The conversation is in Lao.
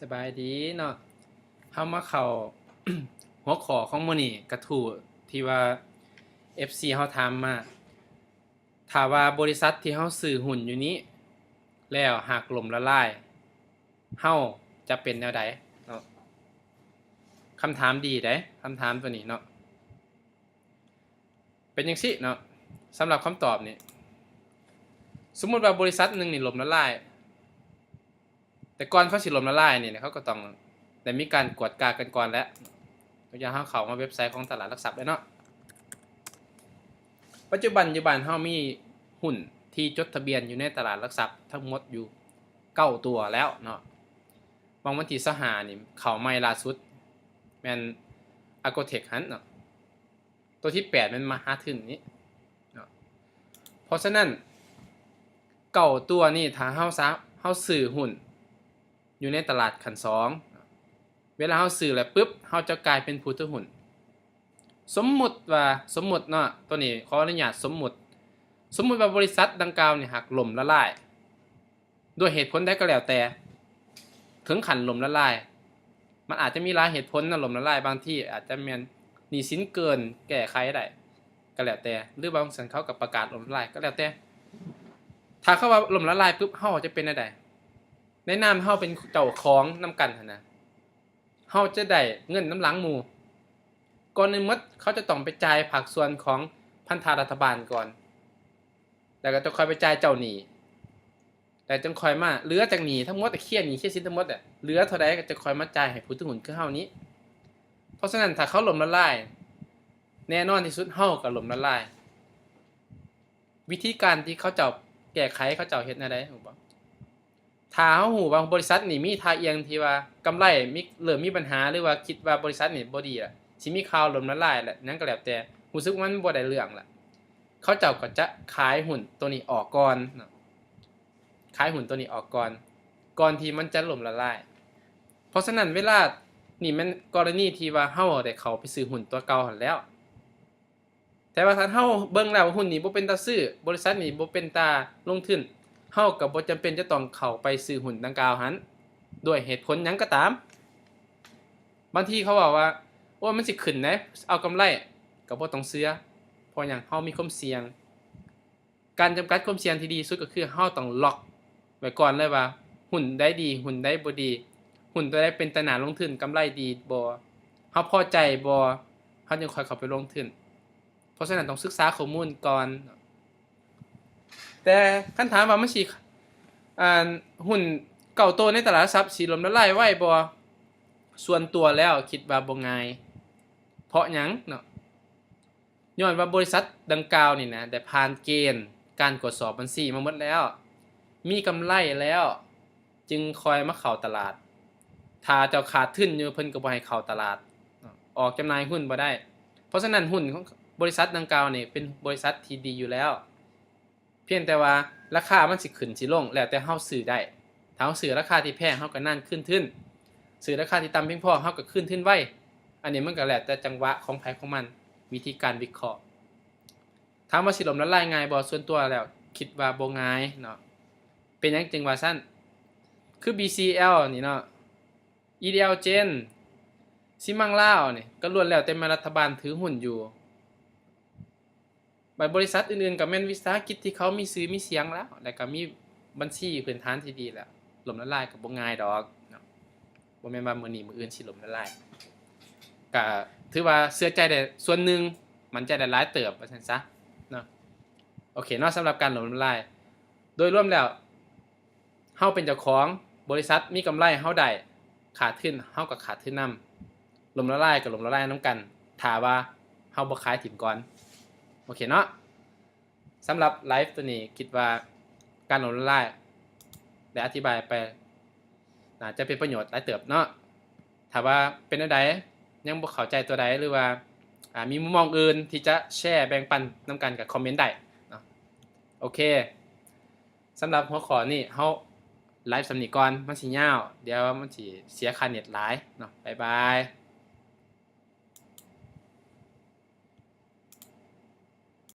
ສະບາຍດີເນາະ, ເຮົາມາເຂົ້າຫົວຂໍ້ຂອງມື້ນີ້ ກະທູ້ທີ່ວ່າເອັຟຊີເຮົາຖາມມາ, ຖ້າວ່າບໍລິສັດທີ່ເຮົາຊື້ຫຸ້ນຢູ່ນີ້ແລ້ວຫາກລົ້ມລະລາຍ ເຮົາຈະເປັນແນວໃດເນາະ? ຄຳຖາມດີເດ້ ຄຳຖາມໂຕນີ້ເນາະ. ເປັນຈັ່ງຊີ້ເນາະ, ສຳລັບຄຳຕອບນີ້ ສົມມຸດວ່າບໍລິສັດໜຶ່ງນີ້ລົ້ມລະລາຍ, ແຕ່ກ່ອນເຂົາຊິລົ້ມລະລາຍນີ້ ເຂົາກໍຕ້ອງໄດ້ມີການກວດກາກັນກ່ອນແຫຼະ. ຕົວຢ່າງເຮົາເຂົ້າມາເວັບໄຊຂອງຕະຫຼາດຫຼັກຊັບເລີຍເນາະ. ປັດຈຸບັນຢູ່ບ້ານເຮົາມີຫຸ້ນທີ່ຈົດທະບຽນຢູ່ໃນຕະຫຼາດຫຼັກຊັບທັງໝົດຢູ່ເກົ້າຕົວແລ້ວເນາະ. ຫວ່າງວັນທີຊາວຫ້ານີ້ເຂົ້າໃໝ່ລ່າສຸດແມ່ນອາໂກເທັກຫັ້ນເນາະ. ຕົວທີແປດແມ່ນມະຫາທຶນນີ້ເນາະ. ເພາະສະນັ້ນ ເກົ້າຕົວນີ້ ຖ້າເຮົາສາ ເຮົາຊື້ຫຸ້ນຢູ່ໃນຕະຫຼາດຂັ້ນສອງ, ເວລາເຮົາຊື້ແລ້ວປຶບ ເຮົາຈະກາຍເປັນຜູ້ຖືຫຸ້ນ. ສົມມຸດວ່າ ສົມມຸດເນາະ, ຕົວນີ້ຂໍອະນຸຍາດສົມມຸດ, ສົມມຸດວ່າບໍລິສັດດັ່ງກ່າວນີ້ຫາກລົ້ມລະລາຍ ດ້ວຍເຫດຜົນໃດກໍແລ້ວແຕ່ ເຖິງຂັ້ນລົ້ມລະລາຍ, ມັນອາດຈະມີຫຼາຍເຫດຜົນນະ ລົ້ມລະລາຍ, ບາງທີອາດຈະແມ່ນໜີ້ສິນເກີນແກ້ໄຂໄດ້ກໍແລ້ວແຕ່ ຫຼືວ່າບາງຊັ້ນເຂົາກໍປະກາດລົ້ມລະລາຍກໍແລ້ວແຕ່. ຖ້າເຂົາວ່າລົ້ມລະລາຍປຶບ ເຮົາຈະເປັນແນວໃດ? ໃນນາມເຮົາເປັນເຈົ້າຂອງນຳກັນຫັ້ນນະ, ເຮົາຈະໄດ້ເງິນນຳຫຼັງໝູ່. ກ່ອນອື່ນໝົດ ເຂົາຈະຕ້ອງໄປຈ່າຍພາກສ່ວນຂອງພັນທະລັດຖະບານກ່ອນ, ແລ້ວກໍຈະຄ່ອຍໄປຈ່າຍເຈົ້າໜີ້. ແລ້ວຈຶ່ງຄ່ອຍມາເຫຼືອຈາກໜີ້ທັງໝົດ, ເຄຍໜີ້ເຄຍສິນທັງໝົດ, ເຫຼືອເທົ່າໃດກໍຈະຄ່ອຍມາຈ່າຍໃຫ້ຜູ້ຖືຫຸ້ນຄືເຮົານີ້. ເພາະສະນັ້ນ ຖ້າເຂົາລົ້ມລະລາຍ, ແນ່ນອນທີ່ສຸດເຮົາກໍລົ້ມລະລາຍ. ວິທີການທີ່ເຂົາເຈົ້າແກ້ໄຂ, ເຂົາເຈົ້າເຮັດແນວໃດຮູ້ບໍ່? ຖ້າເຮົາຮູ້ວ່າບໍລິສັດນີ້ມີທ່າອ່ຽງທີ່ວ່າກຳໄລມີ ເລີ່ມມີບັນຫາ ຫຼືວ່າຄິດວ່າບໍລິສັດນີ້ບໍ່ດີລະ, ຊິມີຂ່າວລົ້ມລະລາຍລະ ຫຍັງກໍແລ້ວແຕ່, ຮູ້ສຶກວ່າມັນບໍ່ໄດ້ເລື່ອງລະ, ເຂົາເຈົ້າກໍຈະຂາຍຫຸ້ນໂຕນີ້ອອກກ່ອນເນາະ. ຂາຍຫຸ້ນໂຕນີ້ອອກກ່ອນ, ກ່ອນທີ່ມັນຈະລົ້ມລະລາຍ. ເພາະສະນັ້ນ ເວລານີ້ແມ່ນກໍລະນີທີ່ວ່າເຮົາໄດ້ເຂົ້າໄປຊື້ຫຸ້ນຕົວເກົ່າຫັ້ນແລ້ວ. ແຕ່ວ່າຖ້າເຮົາເບິ່ງແລ້ວຫຸ້ນນີ້ບໍ່ເປັນຕາຊື້, ບໍລິສັດນີ້ບໍ່ເປັນຕາລົງທຶນ, ເຮົາກໍບໍ່ຈຳເປັນຈະຕ້ອງເຂົ້າໄປຊື້ຫຸ້ນດັ່ງກ່າວຫັ້ນ ດ້ວຍເຫດຜົນຫຍັງກໍຕາມ. ບາງທີເຂົາເວົ້າວ່າ ໂອ້ຍ ມັນຊິຂຶ້ນເດ້ ເອົາກຳໄລ, ກໍບໍ່ຕ້ອງເຊື່ອ. ເພາະຫຍັງ? ເຮົາມີຄວາມສ່ຽງ. ການຈຳກັດຄວາມສ່ຽງທີ່ດີທີ່ສຸດກໍຄືເຮົາຕ້ອງລັອກໄວ້ກ່ອນເລີຍວ່າ ຫຸ້ນໃດດີ ຫຸ້ນໃດບໍ່ດີ, ຫຸ້ນຕົວໃດເປັນຕາໜ້າລົງທຶນ ກຳໄລດີບໍ່, ເຮົາພໍໃຈບໍ່, ເຮົາຈຶ່ງຄ່ອຍເຂົ້າໄປລົງທຶນ. ເພາະສະນັ້ນຕ້ອງສຶກສາຂໍ້ມູນກ່ອນ. ແຕ່ຄັນຖາມວ່າມັນຊິ ອ່າ ຫຸ້ນເກົ້າໂຕໃນຕະຫຼາດຫຼັກຊັບຊິລົ້ມລະລາຍໄວບໍ່? ສ່ວນຕົວແລ້ວຄິດວ່າບໍ່ງ່າຍ. ເພາະຫຍັງເນາະ? ຍ້ອນວ່າບໍລິສັດດັ່ງກ່າວນີ້ນະ ໄດ້ຜ່ານເກນການກວດສອບບັນຊີມາໝົດແລ້ວ, ມີກຳໄລແລ້ວ ຈຶ່ງຄ່ອຍມາເຂົ້າຕະຫຼາດ. ຖ້າເຈົ້າຂາດທຶນຢູ່ ເພິ່ນກໍບໍ່ໃຫ້ເຂົ້າຕະຫຼາດ, ອອກຈຳໜ່າຍຫຸ້ນບໍ່ໄດ້. ເພາະສະນັ້ນ ຫຸ້ນຂອງບໍລິສັດດັ່ງກ່າວນີ້ເປັນບໍລິສັດທີ່ດີຢູ່ແລ້ວ. ພຽງແຕ່ວ່າລາຄາມັນຊິຂຶ້ນຊິລົງ ແລ້ວແຕ່ເຮົາຊື້ໄດ້. ຖ້າເຮົາຊື້ລາຄາທີ່ແພງ ເຮົາກໍນານຄືນທຶນ, ຊື້ລາຄາທີ່ຕ່ຳພຽງພໍ ເຮົາກໍຄືນທຶນໄວ. ອັນນີ້ມັນກໍແລ້ວແຕ່ຈັງຫວະຂອງໃຜຂອງມັນ, ວິທີການວິເຄາະ. ຖາມວ່າຊິລົ້ມລະລາຍງ່າຍບໍ່? ສ່ວນຕົວແລ້ວຄິດວ່າບໍ່ງ່າຍເນາະ. ເປັນຫຍັງຈຶ່ງວ່າຊັ້ນ? ຄື ບີຊີແອລ ນີ້ເນາະ, ອີດີແອລ ເຈນ, ຊີມັງລາວນີ້ ກໍລ້ວນແລ້ວແຕ່ແມ່ນລັດຖະບານຖືຫຸ້ນຢູ່. ບາດບໍລິສັດອື່ນໆ ກໍແມ່ນວິສາຫະກິດທີ່ເຂົາມີຊື່ມີສຽງແລ້ວ ແລ້ວກໍມີບັນຊີພື້ນຖານທີ່ດີແລ້ວ, ລົ້ມລະລາຍກໍບໍ່ງ່າຍດອກເນາະ. ບໍ່ແມ່ນວ່າມື້ນີ້ມື້ອື່ນຊິລົ້ມລະລາຍ. ກໍຖືວ່າເຊື່ອໃຈໄດ້ສ່ວນໜຶ່ງ, ໝັ້ນໃຈໄດ້ຫຼາຍເຕີບ ວ່າຊັ້ນຊະເນາະ. ໂອເຄເນາະ, ສຳລັບການລົ້ມລະລາຍ ໂດຍລວມແລ້ວ ເຮົາເປັນເຈົ້າຂອງບໍລິສັດ, ມີກຳໄລເຮົາໄດ້, ຂາດທຶນເຮົາກໍຂາດທຶນນຳ, ລົ້ມລະລາຍກໍລົ້ມລະລາຍນຳກັນ ຖ້າວ່າເຮົາບໍ່ຂາຍຖິ້ມກ່ອນ. ໂອເຄເນາະ, ສຳລັບໄລຟ໌ໂຕນີ້ ຄິດວ່າການລົ້ມລະລາຍໄດ້ອະທິບາຍໄປ ໜ້າຈະເປັນປະໂຫຍດຫຼາຍເຕີບເນາະ. ຖ້າວ່າເປັນແນວໃດ ຍັງບໍ່ເຂົ້າໃຈຕົວໃດ ຫຼືວ່າ ອາ ມີມຸມມອງອື່ນທີ່ຈະແຊແບ່ງປັນນຳກັນ ກໍຄອມເມັນໄດ້ເນາະ. ໂອເຄ. ສຳລັບຫົວຂໍ້ນີ້ ເຮົາໄລຟ໌ສ່ຳນີ້ກ່ອນ, ມັນຊິຍາວ, ດຽວມັນຊິເສຍຄ່າເນັດຫຼາຍເນາະ. ບາຍບາຍ.